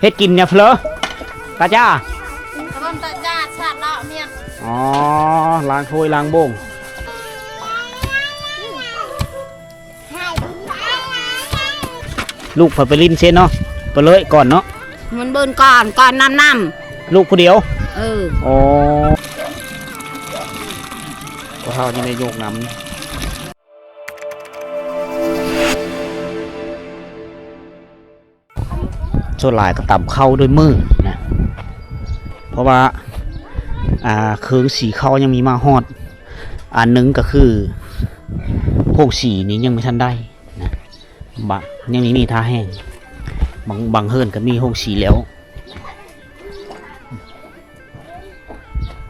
ເຮັດກິນຫຍັງເພີ້ ຕາຈ້າ? ຂະໜົມຕາຈ້າ ຊາດເລາະມຽນ. ອໍ ລ້າງຖ້ວຍລ້າງໂບງ. ລູກເພິ່ນໄປຫຼິ້ນເຊເນາະ ໄປເລີຍກ່ອນເນາະ. ມັນເບິ່ງກ່ອນ ກ່ອນນຳນຳ ລູກຜູ້ດຽວ. ເອີ ອໍ ພໍ່ເຖົ້າຍັງໄດ້ໂຍກນຳ. ສ່ວນຫຼາຍກໍຕຳເຂົ້າດ້ວຍມືນະ ເພາະວ່າ ອ່າ ເຄື່ອງສີເຂົ້າຍັງມີມາຮອດ. ອັນໜຶ່ງກໍຄືໂຮງສີນີ້ຍັງບໍ່ທັນໄດ້ນະ ບາງ ຍັງມີ ມີທ່າແຮງ ບາງ ບາງເຮືອນກໍມີໂຮງສີແລ້ວ.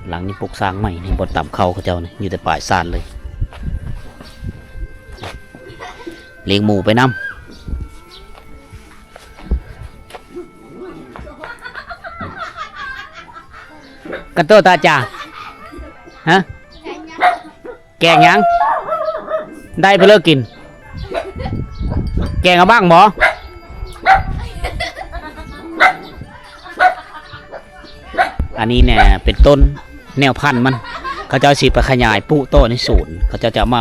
ຫຼັງນີ້ປົກສ້າງໃໝ່ນີ້ ບ່ອນຕຳເຂົ້າເຂົາເຈົ້ານີ້ ຢູ່ແຕ່ປາຍຊານເລີຍ. ລ້ຽງໝູໄປນຳ. ກະໂຕຕາຈາ ຮະ? ແກງຫຍັງ? ໄດ້ເພິ່ນເລີກກິນ. ແກງອາບັ້ງບໍ? ອັນນີ້ແນ່ເປັນຕົ້ນແນວພັນມັນ ເຂົາເຈົ້າຊິໄປຂະຫຍາຍປູກຕໍ່ໃນສວນ. ເຂົາເຈົ້າຈະເອົາມາ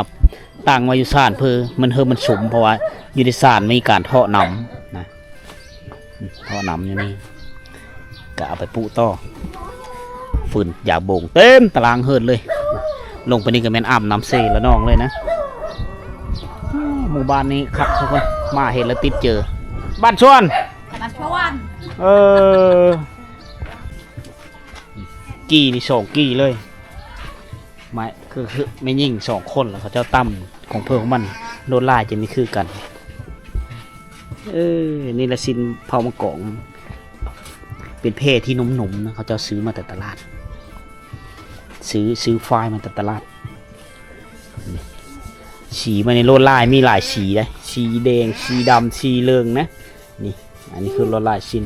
ຕັ້ງໄວ້ຢູ່ສານເພື່ອມັນເຮີບມັນຊຸມ ເພາະວ່າຢູ່ໃນສານມີການເທາະນ້ຳນະ. ເທາະນ້ຳຢູ່ນີ້ ກະເອົາໄປປູກຕໍ່. ຟືນຢາໂບງເຕັມຕາລາງເຮືອນເລີຍ. ລົງໄປນີ້ກໍແມ່ນອາບນ້ຳເຊລະນອງເລີຍນະ. ໝູ່ບ້ານນີ້ຄັກທຸກຄົນ ມາເຫັນແລ້ວຕິດເຈີ. ບ້ານຊວນ ບ້ານຊວນ. ເອີ ກີ່ນີ້ສອງກີ່ເລີຍ. ມາ ຄື ຄືແມ່ຍິງສອງຄົນ ແລ້ວເຂົາເຈົ້າຕຳຂອງເພິ່ນຂອງມັນ ລວດລາຍຈະມີຄືກັນ. ເອີ ນີ້ລະຊິນເຜົາມະກອງ ເປັນແຜ່ທີ່ໜຸ່ມໆນະ ເຂົາເຈົ້າຊື້ມາແຕ່ຕະຫຼາດ ຊື້ ຊື້ຝ້າຍມາແຕ່ຕະຫຼາດ. ສີມັນນີ້ລວດລາຍມີຫຼາຍສີເດ້ ສີແດງ ສີດຳ ສີເຫຼືອງນະ. ນີ້ ອັນນີ້ຄືລວດລາຍຊິນ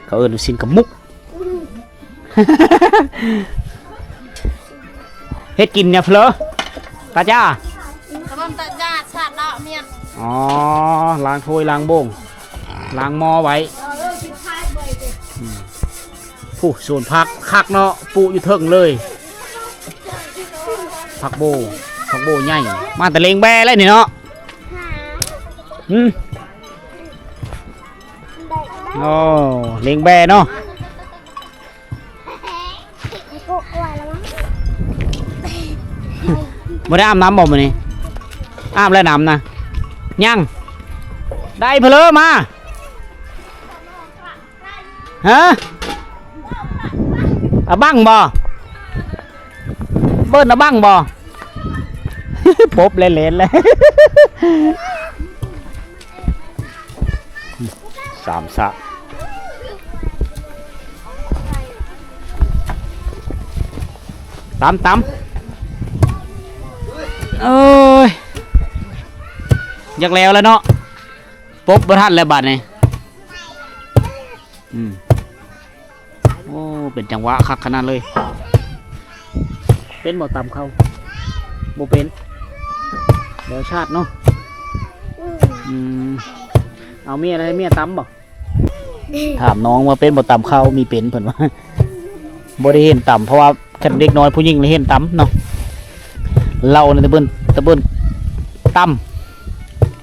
ເຂົາເອີ້ນວ່າຊິນກະມຸກ. ເຮັດກິນຫຍັງເພີ້ ຕາຈ້າ? ຂະໜົມຕາຈ້າ ຊາດເລາະມຽນ. ອໍ ລ້າງຖ້ວຍລ້າງໂບງ ລ້າງໝໍ້ໄວ້. ອືມ ຜູ້ສວນຜັກຄັກເນາະ ປູກຢູ່ເທິງເລີຍ. ຜັກໂບ ຜັກໂບໃຫຍ່ ມາແຕ່ເລັງແບ້ແລ້ວນີ້ເນາະ. ຫືມ ໂອ້ ເລັງແບ້ເນາະ. ບໍ່ໄດ້ອາບນ້ຳບໍ່ມື້ນີ້? ອາບແລ້ວນ້ຳນະ? ຍັງ. ໄດ້ເພີ້ມາ. ຮະ? ອາບັ້ງບໍ່? ເບິ່ນອາບັ້ງບໍ່? ປົບແລ່ນໆແລ້ວ ສາມສະ ຕຳ ຕຳ. ເອີຍ ຢາກແລ້ວແລ້ວເນາະ ປົບບໍ່ທັນແລ້ວບາດນີ້. ອືມ ໂອ້ ເປັນຈັງຫວະຄັກຂະໜາດເລີຍ. ເປັນບໍ່ຕຳເຂົ້າ? ບໍ່ເປັນ ແລ້ວຊາດເນາະ. ອືມ ອືມ ເອົາເມຍ ໃຫ້ເມຍຕຳບໍ່? ຖາມນ້ອງວ່າເປັນບໍ່ຕຳເຂົ້າ? ມີເປັນ ເພິ່ນວ່າ ບໍ່ໄດ້ເຫັນຕຳ ເພາະວ່າຄັນເດັກນ້ອຍຜູ້ຍິງລະເຫັນຕຳເນາະ. ລາວນະຕະເບິ່ນ ຕະເບິ່ນຕຳ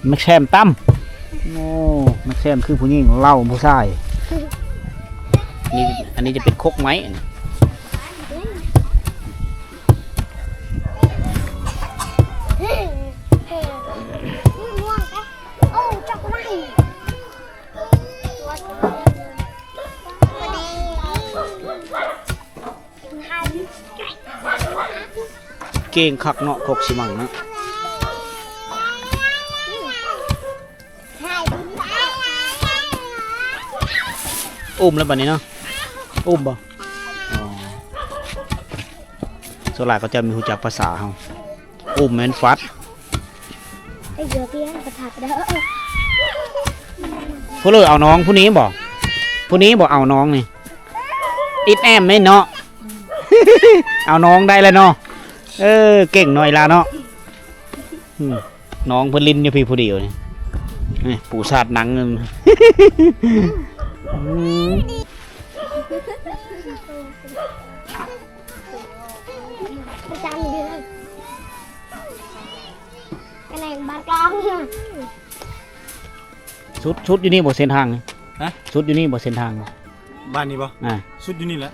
ແມັກແຊມຕຳ. ໂອ້ ແມັກແຊມຄືຜູ້ຍິງ ລາວຜູ້ຊາຍ. ນີ້ ອັນນີ້ຈະເປັນຄົກໄມ້. ເກັ່ງຄັກເນາະ ຄົກຊິມັງເນາະ. ອຸ້ມແລ້ວບັດນີ້ເນາະ ອຸ້ມບໍ່? ອໍ ສ່ວນຫຼາຍເຂົາເຈົ້າມີຮູ້ຈັກພາສາເຮົາ ອຸ້ມແມ່ນຟັດ. ເອີ ເອົານ້ອງຜູ້ນີ້ບໍ່? ຜູ້ນີ້ບໍ່ເອົານ້ອງນີ້? ອິດແອມແມ່ນເນາະ ເອົານ້ອງໄດ້ແລ້ວເນາະ. ເອີ ເກັ່ງເນາະ ອີ່ຫຼ້າເນາະ. ອືມ ນ້ອງເພິ່ນຫຼິ້ນຢູ່ພີ້ຜູ້ດຽວນີ້ ນີ້ ປູສາດໜັງ ອືມ ສຸດ ສຸດຢູ່ນີ້ບໍ່ເສັ້ນທາງນີ້? ຮະ? ສຸດຢູ່ນີ້ບໍ່ເສັ້ນທາງ? ບ້ານນີ້ບໍ່? ອ່າ ສຸດຢູ່ນີ້ແຫຼະ.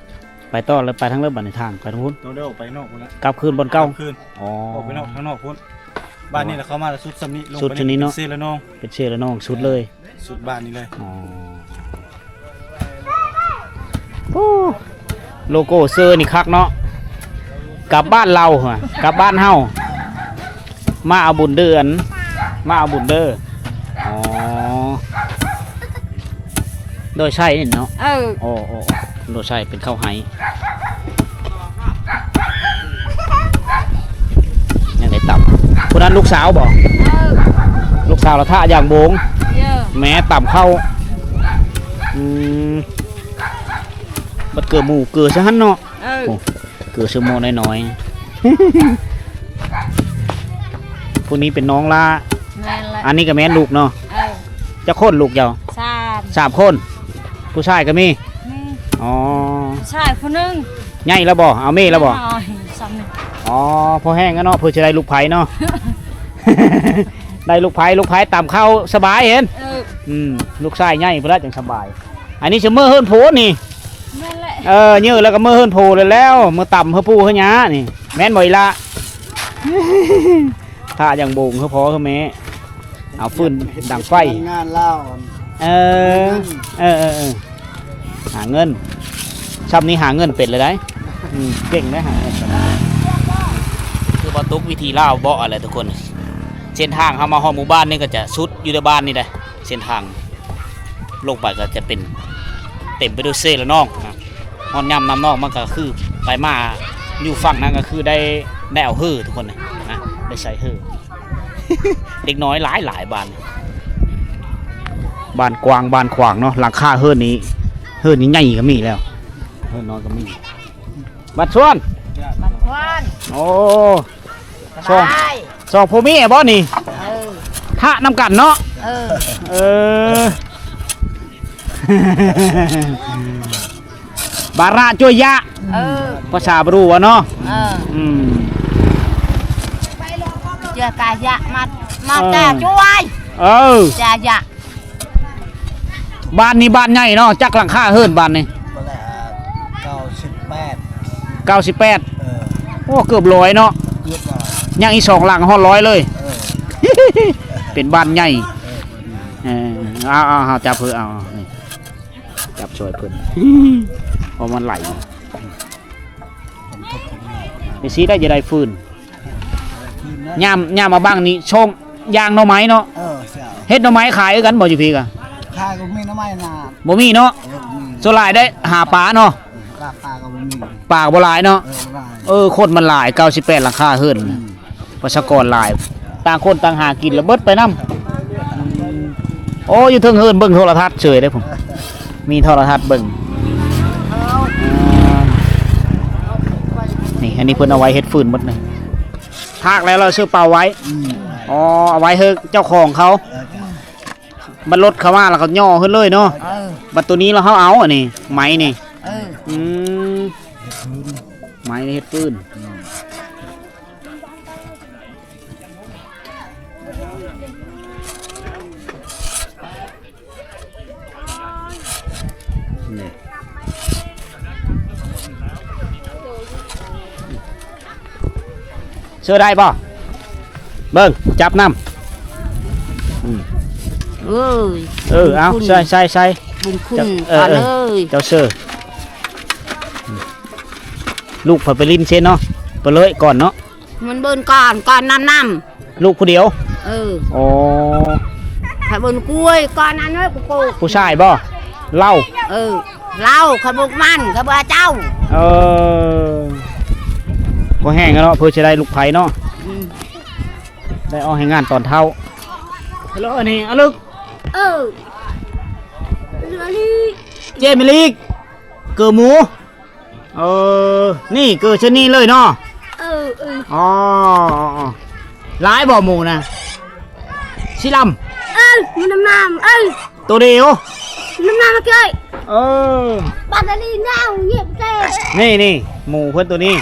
ໄປຕໍ່ແລ້ວ ໄປທາງເລີບ ບາດນີ້ທາງໄປທາງພຸ້ນ ຕ້ອງໄດ້ອອກໄປນອກພຸ້ນແຫຼະ ກັບຄືນບ່ອນເກົ່າ. ກັບຄືນ ອໍ ອອກໄປນອກ ທາງນອກພຸ້ນ. ບ້ານນີ້ລະເຂົ້າມາລະສຸດຊ່ຳນີ້ ລົງໄປນີ້ເນາະ ເປັນເຊລະນອງ ເປັນເຊລະນອງ ສຸດເລີຍ ສຸດບ້ານນີ້ເລີຍ. ອໍ ໂອ້ ໂລໂກ້ເຊີນີ້ຄັກເນາະ ກັບບ້ານລາວ ກັບບ້ານເຮົາ ມາເອົາບຸນເດີ ມາເອົາບຸນເດີ. ອໍ ໂດຍໃຊ້ນີ້ເນາະ. ເອີ ໂອ້ ໂອ້ ໂດຍໃຊ້ເປັນເຂົ້າໄຮ່ ຍັງໄດ້ຕຳ. ຜູ້ນັ້ນລູກສາວບໍ່? ເອີ ລູກສາວລະທະຢ່າງໂບງ ເອີ ແມ່ຕຳເຂົ້າ. ອືມ ບັດເກືອໝູເກືອຊະຫັ້ນເນາະ. ເອີ ໂອ້ ເກືອຊະໝໍ້ນ້ອຍໆ. ຜູ້ນີ້ເປັນນ້ອງຫຼ້າ. ແມ່ນແຫຼະ ອັນນີ້ກໍແມ່ນລູກເນາະ. ເອີ ຈັກຄົນລູກເຈົ້າ? ສາມ ສາມຄົນ. ຜູ້ຊາຍກໍມີ? ມີ. ອໍ ຜູ້ຊາຍຜູ້ໜຶ່ງ. ໃຫຍ່ແລ້ວບໍ່? ເອົາເມແລ້ວບໍ່? ນ້ອຍ ສ່ຳນີ້. ອໍ ພໍແຮງແລ້ວເນາະ ເພື່ອຊິໄດ້ລູກໃພ້ເນາະ. ໄດ້ລູກໃພ້ ລູກໃພ້ຕຳເຂົ້າສະບາຍເຫັນ. ເອີ ອືມ ລູກຊາຍໃຫຍ່ພຸ້ນລະຈັ່ງສະບາຍ. ອັນນີ້ຊິເມືອເຮືອນໂພນີ້. ແມ່ນແຫຼະ ເອີ ເຍອະແລ້ວກໍເມືອເຮືອນໂພແລ້ວ ເມືອຕຳເຮືອປູເຮືອຍ່ານີ້ ແມ່ນບໍ່ອີ່ຫຼ້າ? ຖ້າຢ່າງໂບງເຮືອພໍ່ເຮືອແມ່ ເອົາຟືນດັງໄຟ ງານລາວ. ເອີ ເອີ ເອີ ເອີ ຫາເງິນ ຊ່ຳນີ້ຫາເງິນເປັນແລ້ວໄດ໋. ອືມ ເກັ່ງໄດ໋ຫາເງິນ. ຄືບໍ່ຕົກວິທີລາວເບາະແຫຼະທຸກຄົນ. ເສັ້ນທາງເຮົາມາຮອດໝູ່ບ້ານນີ້ກໍຈະສຸດຢູ່ໃນບ້ານນີ້ໄດ໋ ເສັ້ນທາງລົງໄປກໍຈະເປັນເຕັມໄປດ້ວຍເຊລະນອງນະ. ຮອດຍາມນ້ຳນອກມັນກໍຄືໄປມາຢູ່ຝັ່ງນັ້ນກໍຄືໄດ້ ໄດ້ເອົາເຮືອທຸກຄົນນະ ໄດ້ໃຊ້ເຮືອ. ເດັກນ້ອຍຫຼາຍໆ ບ້ານ ບ້ານກວ້າງບ້ານຂວາງເນາະ. ຫຼັງຄາເຮືອນນີ້ ເຮືອນນີ້ໃຫຍ່ກໍມີແລ້ວ ເຮືອນນ້ອຍກໍມີ. ບ້ານຊວນ ບ້ານຊວນ. ໂອ້ ສອງ ສອງຜົວເມຍບໍ່ນີ້? ເອີ ທະນຳກັນເນາະ. ເອີ ເອີ ບາຣະຈົວຍະ. ເອີ ພາສາບຣູວະເນາະ. ເອີ ອືມ ເຈກາຍະ ມາ ມາ ເອີ ຈາຈວຍ. ເອີ ຈາຍະ. ບ້ານນີ້ບ້ານໃຫຍ່ເນາະ. ຈັກຫຼັງຄາເຮືອນບ້ານນີ້? ເກົ້າສິບແປດ ເກົ້າສິບແປດ. ເອີ ໂອ້ ເກືອບຮ້ອຍເນາະ. ເກືອບຮ້ອຍ ຍັງອີກສອງຫຼັງຮອດຮ້ອຍເລີຍ. ເອີ ເປັນບ້ານໃຫຍ່. ເອີ ເອີ ເອົາ ເອົາ ເຮົາຈັບເພິ່ນ ເອົາ ເອົາ ນີ້ ຈັບຊ່ວຍເພິ່ນ ເພາະມັນໄຫຼ. ໄປຊີ້ໄດ້ ຈະໄດ້ຟືນ. ຍາມ ຍາມມາບັ້ງນີ້ ຊ່ອງຍ່າງໜໍ່ໄມ້ເນາະ. ເອີ ເຮັດໜໍ່ໄມ້ຂາຍຄືກັນບໍ່ ຢູ່ພີ້ກະ? ຂາຍກໍມີໜໍ່ໄມ້ນາ ບໍ່ມີເນາະ. ເອີ ບໍ່ມີ. ສ່ວນຫຼາຍໄດ້ຫາປາເນາະ. ເອີ ປາກໍບໍ່ມີ ປາກໍບໍ່ຫຼາຍເນາະ. ເອີ ບໍ່ຫຼາຍ. ເອີ ຄົນມັນຫຼາຍ ເກົ້າສິບແປດຫຼັງຄາເຮືອນ. ອືມ ປະຊາກອນຫຼາຍ ຕ່າງຄົນຕ່າງຫາກິນລະເບິດໄປນຳ. ໂອ້ ຢູ່ເທິງເຮືອນເບິ່ງໂທລະທັດເສີຍເດ້ ມີໂທລະທັດເບິ່ງ. ນີ້ ອັນນີ້ເພິ່ນເອົາໄວ້ເຮັດຟືນໝົດນີ້. ຖາກແລ້ວລະເສື້ອເປົ່າໄວ້. ອືມ ອໍ ເອົາໄວ້ໃຫ້ເຈົ້າຂອງເຂົາ. ເອີ ບັດລົດເຂົ້າມາລະເຂົາຍໍຂຶ້ນເລີຍເນາະ. ເອີ ບັດໂຕນີ້ລະເຮົາເອົາ ອັນນີ້ ໄມ້ນີ້. ເອີ ອືມ ເຮັດຟືນ ໄມ້ນີ້ເຮັດຟືນ. ອືມ ນີ້ ເຊີໄດ້ບໍ່? ເບິ່ງ ຈັບນຳ. ອືມ ເອີຍ ເອີ ເອົາ ບຸນຄຸນ ໃສ່ ໃສ່ ໃສ່ ບຸນຄຸນ ເອີ ເອີ ເອີຍ ເຈົ້າເຊີ. ອືມ ລູກເພິ່ນໄປຫຼິ້ນເຊເນາະ ໄປເລີຍກ່ອນເນາະ. ມັນເບິ່ງກ່ອນ ກ່ອນນຳນຳ ລູກຜູ້ດຽວ. ເອີ ອໍ ຂ້ອຍເບິ່ງກ້ວຍກ່ອນນັ້ນເອີຍ ຜູ້ໂກ ຜູ້ຊາຍບໍ່? ລາວ ເອີ ລາວ ຂ້ອຍບໍ່ມັນ ຂ້ອຍບໍ່ເອົາເຈົ້າ. ເອີ ພໍແຮງເນາະ ເພື່ອຊິໄດ້ລູກໃພ້ເນາະ. ອືມ ໄດ້ອອກແຮງງານຕອນເຖົ້າ. ເຮັດແລ້ວອັນນີ້ ອາລຶກ ເອີ ເຈມາລີກ ເກີໝູ. ເອີ ນີ້ເກີຊະນີ້ເລີຍເນາະ. ເອີ ເອີ ອໍ ຫຼາຍບໍ່ໝູນະ? ຊິລຳ ເອີ ມັນນ້ຳນ້ຳ ເອີຍ ໂຕດຽວ ມັນນ້ຳນ້ຳ ເອີຍ ເອີ ປາດາລີນາວ ງຽບແທ້ ນີ້ໆ ໝູ່ເພິ່ນໂຕນີ້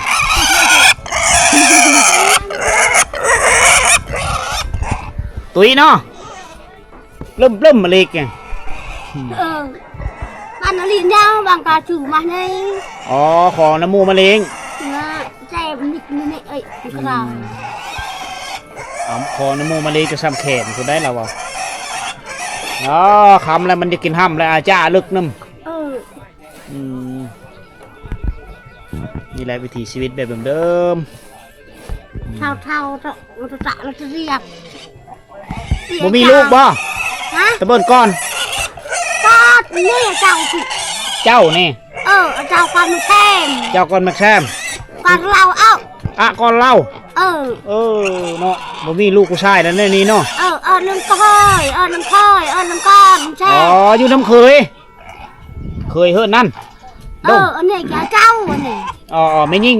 ຕຸ້ຍເນາະ. ເລີ່ມ ເລີ່ມມາເລັກໄງ ເອີ ປານາລີນາວ ບາງກາຈູມາໃນ ອໍ ຂໍນຳໝູ່ມາເລັກ ແຕ່ມີ ມີ ມີ ເອີຍ ອືມ ກະດາ ເອົາ ຂໍນຳໝູ່ມາເລັກ ກະສ່ຳແຂນພຸ້ນໄດ໋ລາວວ່າ ອໍ ຄ່ຳແລ້ວ ມັນຈະກິນຫ້ຳແລ້ວ ອາຈາເລິກນຳ ເອີ ອືມ ນີ້ແຫຼະວິຖີຊີວິດແບບເດີມໆ ເຖົ້າໆ ເຖົ້າ ຕະ ຕະລະຕະລຽບ ບໍ່ມີລູກບໍ່? ຮະ? ຕະເບິ່ງກ່ອນ ກອດນີ້ເຈົ້າ ເຈົ້ານີ້ ເອີ ເຈົ້າກ່ອນແຊມ ເຈົ້າກ່ອນແຊມ ກ່ອນລາວ ເອົ້າ ອະ ກ່ອນລາວ ເອີ ເອີ ເນາະ ບໍ່ມີລູກຜູ້ຊາຍແລ້ວແນວນີ້ເນາະ ເອີ ເອີ ໜຶ່ງເຄີຍ ເອີ ໜຶ່ງເຄີຍ ເອີ ໜຶ່ງກ່ອນແຊມ ອໍ ຢູ່ນຳເຄີຍ ເຄີຍເຮືອນນັ້ນ ເອີ ອັນນີ້ກະເຈົ້າ ອັນນີ້ ອໍ ແມ່ຍິງ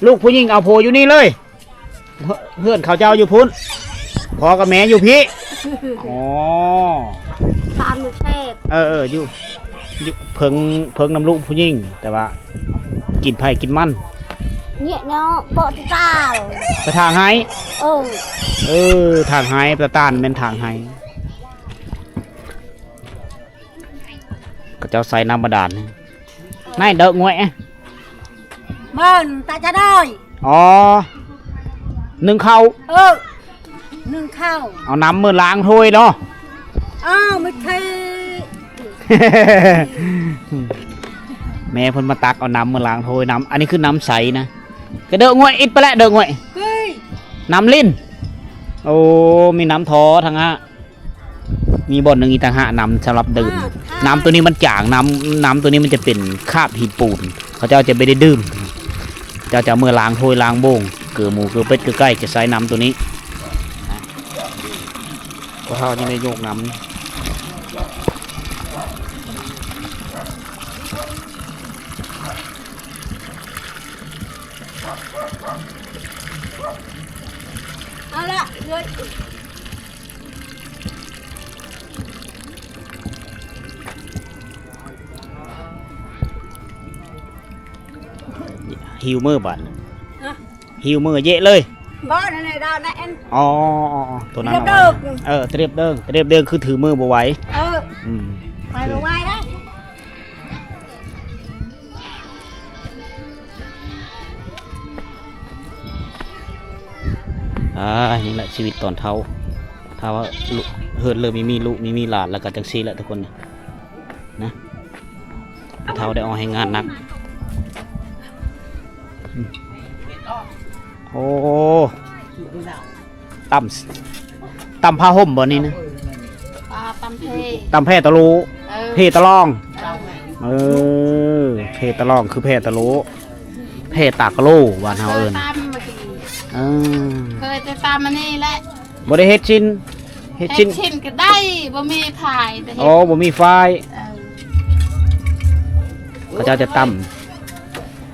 ລູກຜູ້ຍິງເອົາຜົວຢູ່ນີ້ເລີຍ ເຮືອນເຂົາເຈົ້າຢູ່ພຸ້ນ ພໍ່ກັບແມ່ຢູ່ພີ້ ອໍ ທານແຊບ ເອີໆ ຢູ່ ຢູ່ເພິ່ງ ເພິ່ງນຳລູກຜູ້ຍິງ ແຕ່ວ່າກິນໃຜກິນມັນ ເນຍເນາະ ເບາະຕາຕາວ ໄປຖາງໄຮ່ ເອີ ເອີ ຖາງໄຮ່ ຕາຕານແມ່ນຖາງໄຮ່ ເຂົາເຈົ້າໃສ່ນ້ຳບາດານ ນາຍເດີກງວຍ ເບິ່ງຕາຈະດອຍ ອໍ ໜຶ້ງເຂົ້າ ເອີ ໜຶ້ງເຂົ້າ ເອົານ້ຳມື້ລ້າງຖ້ວຍເນາະ ອ້າວ ໄມ່ເທ ແມ່ເພິ່ນມາຕັກເອົານ້ຳມື້ລ້າງຖ້ວຍ ນ້ຳ ອັນນີ້ຄືນ້ຳໃສນະ ກະເດີກງວຍ ອິດໄປແລ້ວເດີກງວຍ ເຮີ້ຍ ນ້ຳລິນ ໂອ້ ມີນ້ຳທໍ່ທັງ ມີບ່ອນໜຶ່ງອີກຕ່າງຫາກ ນ້ຳສຳລັບດື່ມ ນ້ຳໂຕນີ້ມັນຈາງ ນ້ຳ ນ້ຳໂຕນີ້ມັນຈະເປັນຄາບຫີນປູນ ເຂົາເຈົ້າຈະບໍ່ໄດ້ດື່ມ ເຈົ້າຈະເອົາເມືອລ້າງຖ້ວຍລ້າງໂບງ ເກີໝູເກີເປັດເກີໄກ່ ຈະໃຊ້ນ້ຳໂຕນີ້ ພວກເຮົາຍັງໄດ້ໂຍກນ້ຳ ເອົາລະ ເອີຍ ຫິວເມືອບາດ ຮະ ຫິວເມືອເຢະເລີຍ ບໍ່ ນັ້ນແຫຼະ ດາວນັ້ນ ອໍ ໂຕນັ້ນເອົາໄວ້ ຕຽບເດີງ ເອີ ຕຽບເດີງ ຕຽບເດີງຄືຖືມືບໍ່ໄຫວ ເອີ ອືມ ໄປບໍ່ໄຫວເດ້. ອ່າ ນີ້ແຫຼະຊີວິດຕອນເຖົ້າ ຖ້າວ່າເລີ່ມມີ ມີລູກມີ ມີຫຼານແລ້ວກໍຈັ່ງຊີ້ແຫຼະທຸກຄົນນະ ເຖົ້າໄດ້ອອກແຮງງານໜັກ ໂອ້ ຕຳ ຕຳຜ້າຫົ່ມບໍ່ນີ້ນະ? ຕຳແພ ຕຳແພຕະໂລ ເອີ ເພຕະລອງ ເອີ ເພຕະລອງຄືແພຕະໂລ ແພຕາກະໂລ ບ້ານເຮົາເອີ້ນ ເອີ ເຄີຍແຕ່ຕຳອັນນີ້ແຫຼະ ບໍ່ໄດ້ເຮັດຊິ້ນ ເຮັດຊິ້ນ ເຮັດຊິ້ນກໍໄດ້ ບໍ່ມີຝ້າຍ ອໍ ບໍ່ມີຝ້າຍ ເອີ ເຂົາເຈົ້າຈະຕຳ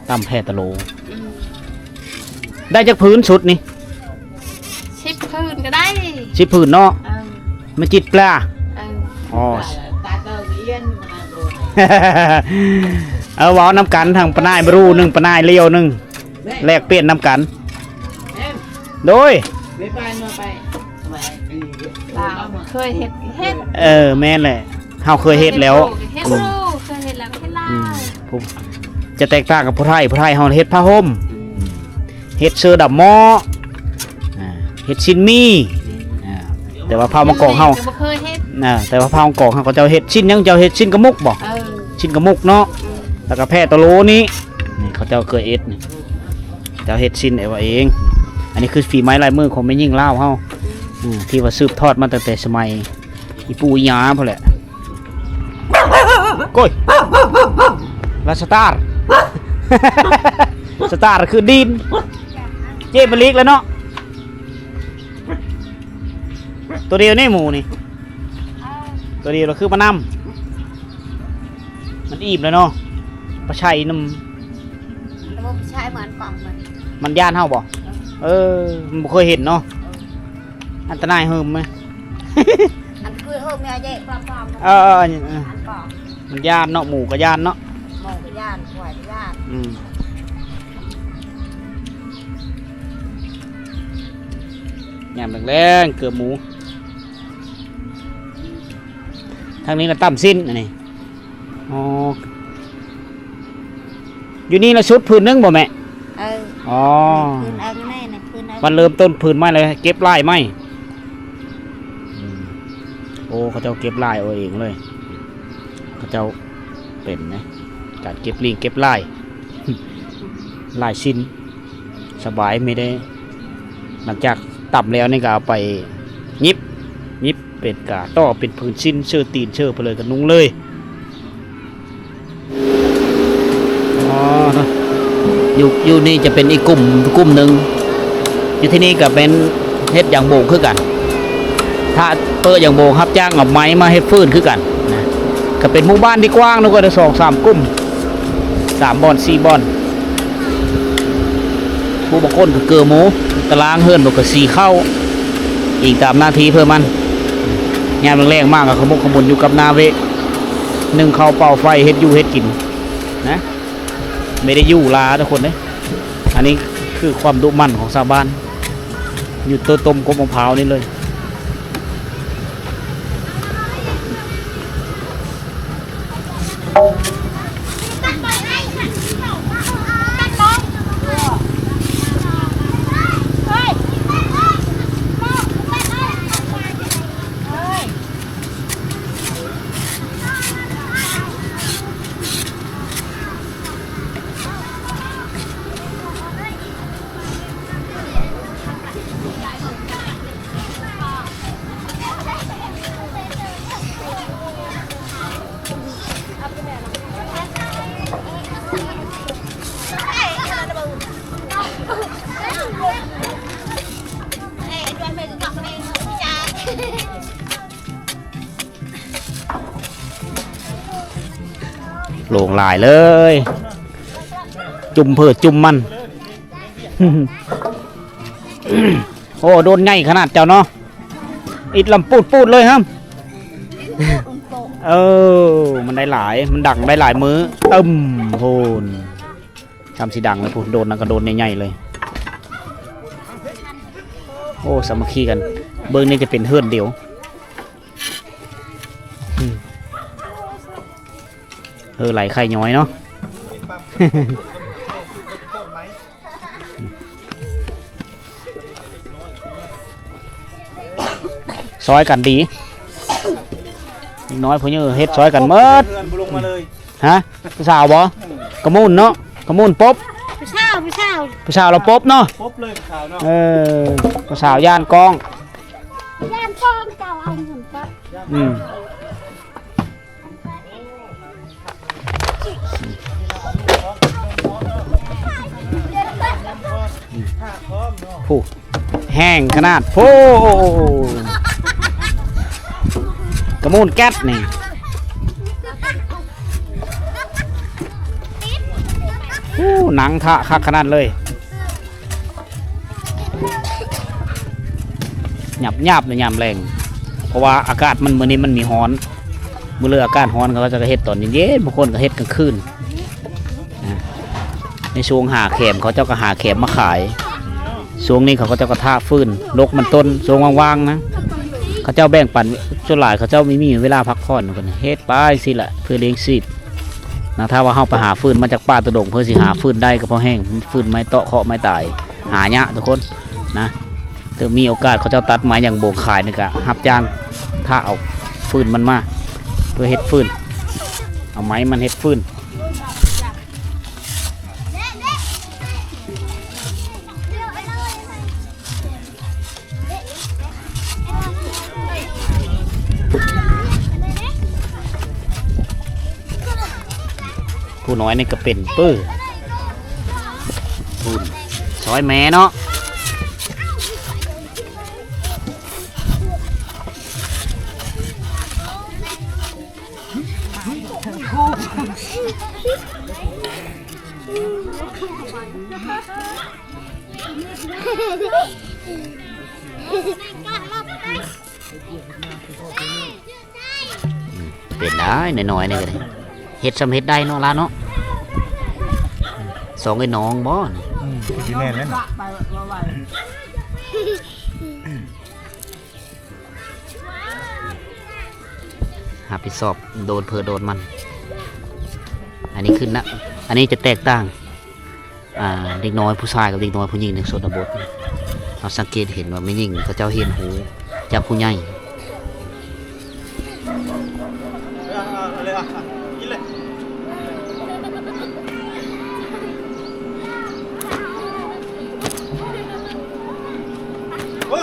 ຕຳແພຕະໂລ ອືມ ໄດ້ຈັກຜືນຊຸດນີ້? ສິບຜືນກໍໄດ້ ສິບຜືນເນາະ ເອີ ມາຈິດປາ ເອີ ອໍ ເອີ ເວົ້ານຳກັນ ທັງປ້ານາຍບຣູໜຶ່ງ ປ້ານາຍລຽວໜຶ່ງ ແລກປ່ຽນນຳກັນ ໂດຍ ເຄີຍເຮັດ ເຮັດ ເອີ ແມ່ນແຫຼະ ເຮົາເຄີຍເຮັດແລ້ວ ເຮັດ ອືມ ເຄີຍເຮັດແລ້ວກໍເຮັດຫຼາຍ ອືມ ຈະແຕກຕ່າງກັບຜູ້ໄທ ຜູ້ໄທເຮົາເຮັດຜ້າຫົ່ມ ອືມ ເຮັດເສື້ອດຳໝໍ້ ອ່າ ເຮັດຊິ້ນໝີ່ ອືມ ອ່າ ແຕ່ວ່າເຜົ່າມັງກອງເຮົາ ບໍ່ເຄີຍເຮັດ ອ່າ ແຕ່ວ່າເຜົ່າມັງກອງເຮົາ ເຂົາເຈົ້າເຮັດຊິ້ນຫຍັງ ເຈົ້າເຮັດຊິ້ນກະໝຸກບໍ່? ເອີ ຊິ້ນກະໝຸກເນາະ ອືມ ແລ້ວກໍແພຕະໂລນີ້ ນີ້ເຂົາເຈົ້າເຄີຍເຮັດນີ້ ເຈົ້າເຮັດຊິ້ນເອົາເອງ ອັນນີ້ຄືຝີໄມ້ລາຍມືຂອງແມ່ຍິງລາວເຮົາ ອືມ ທີ່ວ່າສືບທອດມາຕັ້ງແຕ່ສະໄໝ ອີ່ປູ່ອີ່ຍ່າພຸ້ນແຫຼະ ໂກຍ ລາສະຕາ ສະຕາຄືດີນ ເຈ້ມາລີກແລ້ວເນາະ ໂຕດຽວນີ້ໝູນີ້ ໂຕດຽວລະຄືມານຳ ມັນອີ່ມແລ້ວເນາະ ປາໄຊນຳ ແຕ່ວ່າປາໄຊມັນກອງມັນ ມັນຢ້ານເຮົາບໍ່? ເອີ ມັນບໍ່ເຄີຍເຫັນເນາະ ອັນຕະນາຍເຮີມແມ ອັນຄືເ ເອີ ອັນນີ້ ມັນຢ້ານເນາະ ໝູກໍຢ້ານເນາະ ໝູກໍຢ້ານ ຄວາຍກໍຢ້ານ ອືມ ຍາມແລງໆ ເກືອໝູ ທາງນີ້ກໍຕຳຊີ້ນ ອັນນີ້ ອໍ ຢູ່ນີ້ລະຊຸດຜືນໜຶ່ງບໍ່ແມ່? ເອີ ອໍ ຜືນເອີງແມ່ນະ ຜືນເອີງ ມັນເລີ່ມຕົ້ນຜືນໃໝ່ເລີຍ ເກັບລາຍໃໝ່ ອືມ ໂອ້ ເຂົາເຈົ້າເກັບລາຍເອົາເອງເລີຍ ເຂົາເຈົ້າເປັນນະ ການເກັບລີ້ງເກັບລາຍ ລາຍສິ້ນ ສະບາຍ ມີແຕ່ ຫຼັງຈາກຕຳແລ້ວນີ້ກໍເອົາໄປຫຍິບ ຫຍິບເປັນກາຕໍ່ເປັນຜືນສິ້ນ ເຊີຕີນເຊີໄປເລີຍ ກໍນຸ່ງເລີຍ ອໍ ເນາະ ຢູ່ ຢູ່ນີ້ຈະເປັນອີກກຸ່ມ ກຸ່ມໜຶ່ງ ຢູ່ທີ່ນີ້ກໍແມ່ນເຮັດຢາງໂບງຄືກັນ ຖ້າເປີຢາງໂບງ ຮັບຈ້າງເອົາໄມ້ມາເຮັດຟືນຄືກັນນະ ກໍເປັນໝູ່ບ້ານທີ່ກວ້າງເນາະ ກໍໄດ້ສອງສາມກຸ່ມ ສາມບ່ອນ ສີ່ບ່ອນ ຜູ້ບາງຄົນກໍເກືອໝູ ຕາລາງເຮືອນບໍ່ກໍສີເຂົ້າ ອີງຕາມໜ້າທີ່ເພິ່ນມັນ ຍາມແລງໆມາກໍຂະໝົກຂະໝຸນຢູ່ກັບໜ້າເວະ ໜຶ້ງເຂົ້າເປົ່າໄຟ ເຮັດຢູ່ເຮັດກິນນະ ບໍ່ໄດ້ຢູ່ຫຼາທຸກຄົນເດ້ ອັນນີ້ຄືຄວາມດຸໝັ່ນຂອງຊາວບ້ານ ຢູ່ຕົ້ນຕົ້ມກົກມະພ້າວນີ້ເລີຍ. ໂລ່ງຫຼາຍເລີຍ ຈຸ່ມເພີຈຸ່ມມັນ. ໂອ້ ໂດນໃຫຍ່ຂະໜາດເຈົ້າເນາະ ອິດລຳປູດໆເລີຍຫຳ. ເອີ ມັນໄດ້ຫຼາຍ ມັນດັງໄດ້ຫຼາຍມື້ ຕຶ້ມ ໂພນ ຊ່ຳຊິດັງເລີຍພຸ້ນ ໂດນນັ້ນກໍໂດນໃຫຍ່ໆເລີຍ. ໂອ້ ສາມັກຄີກັນ ເບິ່ງນີ້ຈະເປັນເຮືອນດຽວ. ເອີ ໄຫຼໄຂ່ຍ້ອຍເນາະ ຊ່ອຍກັນດີ ເດັກນ້ອຍຜູ້ໃຫຍ່ເຮັດຊ່ອຍກັນໝົດ. ຮະ ຜູ້ສາວບໍ່? ກະມູນເນາະ ກະມູນປົບ ຜູ້ສາວ ຜູ້ສາວ ຜູ້ສາວລາວປົບເນາະ ປົບເລີຍຜູ້ສາວເນາະ. ເອີ ຜູ້ສາວຢ້ານກ້ອງ ຢ້ານກ້ອງ ເຈົ້າເອົາເງິນກໍ ອືມ. ຜູ້ ແຫ້ງຂະໜາດ ໂພ ກະມູນແກັດນີ້ ໂອ້ ນັ່ງຖ້າຄັກຂະໜາດເລີຍ. ຫຍັບໆ ໃນຍາມແລງ ເພາະວ່າອາກາດມັນ ມື້ນີ້ມັນມີຮ້ອນ ມື້ເລີກອາກາດຮ້ອນ ເຂົາເຈົ້າກໍເຮັດຕອນເຢັນໆ ບາງຄົນກໍເຮັດກາງຄືນນະ. ໃນຊ່ວງຫາແຄມ ເຂົາເຈົ້າກໍຫາແຄມມາຂາຍ ຊ່ວງນີ້ເຂົາເຈົ້າກໍຖ້າຟືນ ລົກມັນຕົ້ນ ຊ່ວງວ່າງໆນະ ເຂົາເຈົ້າແບ່ງປັນ ສ່ວນຫຼາຍເຂົາເຈົ້າມີ ມີເວລາພັກຜ່ອນ ເພິ່ນເຮັດໄປຊີ້ແຫຼະ ເພື່ອລ້ຽງຊີບນະ. ຖ້າວ່າເຮົາໄປຫາຟືນມາຈາກປ່າຕາດົງ ເພື່ອຊິຫາຟືນໄດ້ກໍພໍແຮງ ຟືນໄມ້ເຕາະເຄາະໄມ້ຕາຍ ຫາຍາກທຸກຄົນນະ. ເຖິງມີໂອກາດເຂົາເຈົ້າຕັດໄມ້ຢາງໂບງຂາຍນີ້ ກະຮັບຈ້າງຖ້າເອົາຟືນມັນມາ ເພື່ອເຮັດຟືນ ເອົາໄມ້ມັນເຮັດຟືນ. ຜູ້ນ້ອຍນີ້ກໍເປັນປຶ້ ຜູ້ ຊ່ອຍແມ່ເນາະ. ກະລັບໄປ ເປັນໄດ້ ນ້ອຍໆ ນີ້ກໍໄດ້ ເຮັດຊ່ຳເຮັດໄດ້ເນາະ ຫຼານເນາະ. ສອງໄອ້ນ້ອງບໍ່? ອືມ ຊິແມ່ນແລ້ວນະ. ຮັບຜິດຊອບໂດນເພີໂດນມັນ. ອັນນີ້ຂຶ້ນນະ ອັນນີ້ຈະແຕກຕ່າງ ອ່າ ເດັກນ້ອຍຜູ້ຊາຍກັບເດັກນ້ອຍຜູ້ຍິງໃນຊົນນະບົດ. ເຮົາສັງເກດເຫັນວ່າແມ່ຍິງເຂົາເຈົ້າຮຽນຮູ້ຈາກຜູ້ໃຫຍ່. ເອົາເລີຍ ເອົາເລີຍ ກິນເລີຍ. ໂອ້ຍ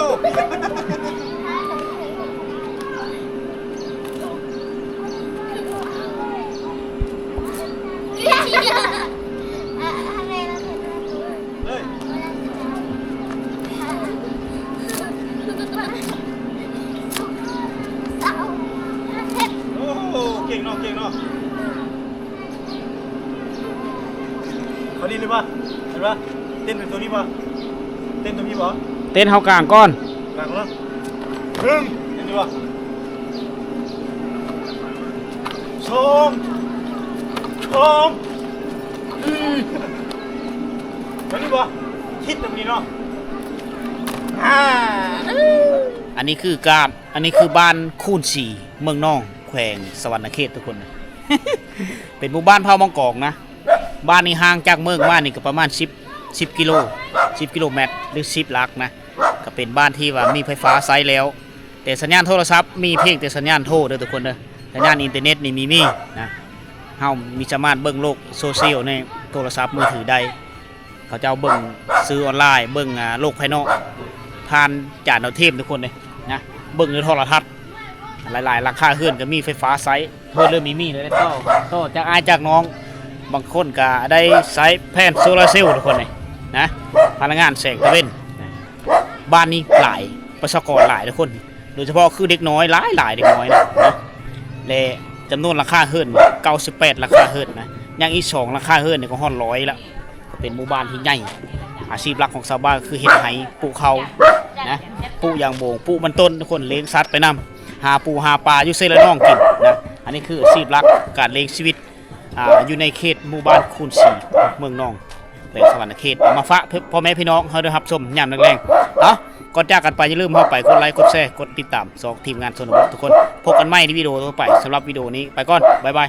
ໂອ້ ເກັ່ງເນາະ ເກັ່ງເນາະ. ເຂົານີ້ເລີຍບໍ່? ເຫັນບໍ່? ເຕັ້ນເປັນໂຕນີ້ບໍ່? ເຕັ້ນໂຕນີ້ບໍ່? ເຕັ້ນເຮົາກາງກ່ອນ ກາງກ່ອນເນາະ. ໜຶ່ງ ເຫັນຢູ່ບໍ່? ສອງ ສາມ ສີ່ ເຫັນຢູ່ບໍ່? ຄິດແບບນີ້ເນາະ. ອາ ອັນນີ້ຄືການ ອັນນີ້ຄືບ້ານຄູນສີ ເມືອງໜອງ ແຂວງສະຫວັນນະເຂດ ທຸກຄົນ. ເປັນໝູ່ບ້ານເຜົ່າມັງກອງນະ. ບ້ານນີ້ຫ່າງຈາກເມືອງມານີ້ກໍປະມານສິບ ສິບກິໂລ ສິບກິໂລແມັດ ຫຼື ສິບຫຼັກນະ. ກໍເປັນບ້ານທີ່ວ່າມີໄຟຟ້າໃຊ້ແລ້ວ ແຕ່ສັນຍານໂທລະສັບມີພຽງແຕ່ສັນຍານໂທເດີທຸກຄົນເດີ. ສັນຍານອິນເຕີເນັດນີ້ມີ ມີນະ. ເຮົາມີສາມາດເບິ່ງໂລກໂຊຊຽວໃນໂທລະສັບມືຖືໄດ້. ເຂົາເຈົ້າເບິ່ງສື່ອອນລາຍ ເບິ່ງ ອ່າ ໂລກພາຍນອກ ຜ່ານຈານດາວທຽມ ທຸກຄົນເດ້ນະ. ເບິ່ງຢູ່ໂທລະທັດ ຫຼາຍໆຫຼັງຄາເຮືອນກໍມີໄຟຟ້າໃຊ້. ເພິ່ນເລີ່ມມີ ມີແລ້ວ ຕໍ່ ຕໍ່ຈາກອ້າຍຈາກນ້ອງ ບາງຄົນກໍໄດ້ໃຊ້ແຜງໂຊລາເຊວ ທຸກຄົນເດ້ນະ ພະລັງງານແສງຕາເວັນ. ບ້ານນີ້ຫຼາຍ ປະຊາກອນຫຼາຍ ທຸກຄົນ ໂດຍສະເພາະຄືເດັກນ້ອຍຫຼາຍໆ ເດັກນ້ອຍນະ ແລະ ຈຳນວນຫຼັງຄາເຮືອນເກົ້າສິບແປດຫຼັງຄາເຮືອນນະ. ຍັງອີກສອງຫຼັງຄາເຮືອນນີ້ກໍຮອດຮ້ອຍລະ. ເປັນໝູ່ບ້ານທີ່ໃຫຍ່ ອາຊີບຫຼັກຂອງຊາວບ້ານກໍຄືເຮັດໄຮ່ ປູກເຂົ້ານະ ປູກຢາງໂບງ ປູກມັນຕົ້ນ ທຸກຄົນ ລ້ຽງສັດໄປນຳ ຫາປູຫາປາຢູ່ເຊລະນອງກິນນະ. ອັນນີ້ຄືອາຊີບຫຼັກ ການລ້ຽງຊີວິດ ອ່າ ຢູ່ໃນເຂດໝູ່ບ້ານຄູນສີ ເມືອງໜອງ ແຂວງສະຫວັນນະເຂດ. ເອົາມາຝາກພໍ່ແມ່ພີ່ນ້ອງເຮົາໄດ້ຮັບຊົມຍາມແລງໆ. ເອົາ ກ່ອນຈາກກັນໄປ ຢ່າລືມເຂົ້າໄປກົດໄລ ກົດແຊ ກົດຕິດຕາມຊ່ອງທີມງານຊົນນະບົດ ທຸກຄົນ. ພົບກັນໃໝ່ໃນວິດີໂອຕໍ່ໄປ. ສຳລັບວິດີໂອນີ້ໄປກ່ອນ ບາຍບາຍ.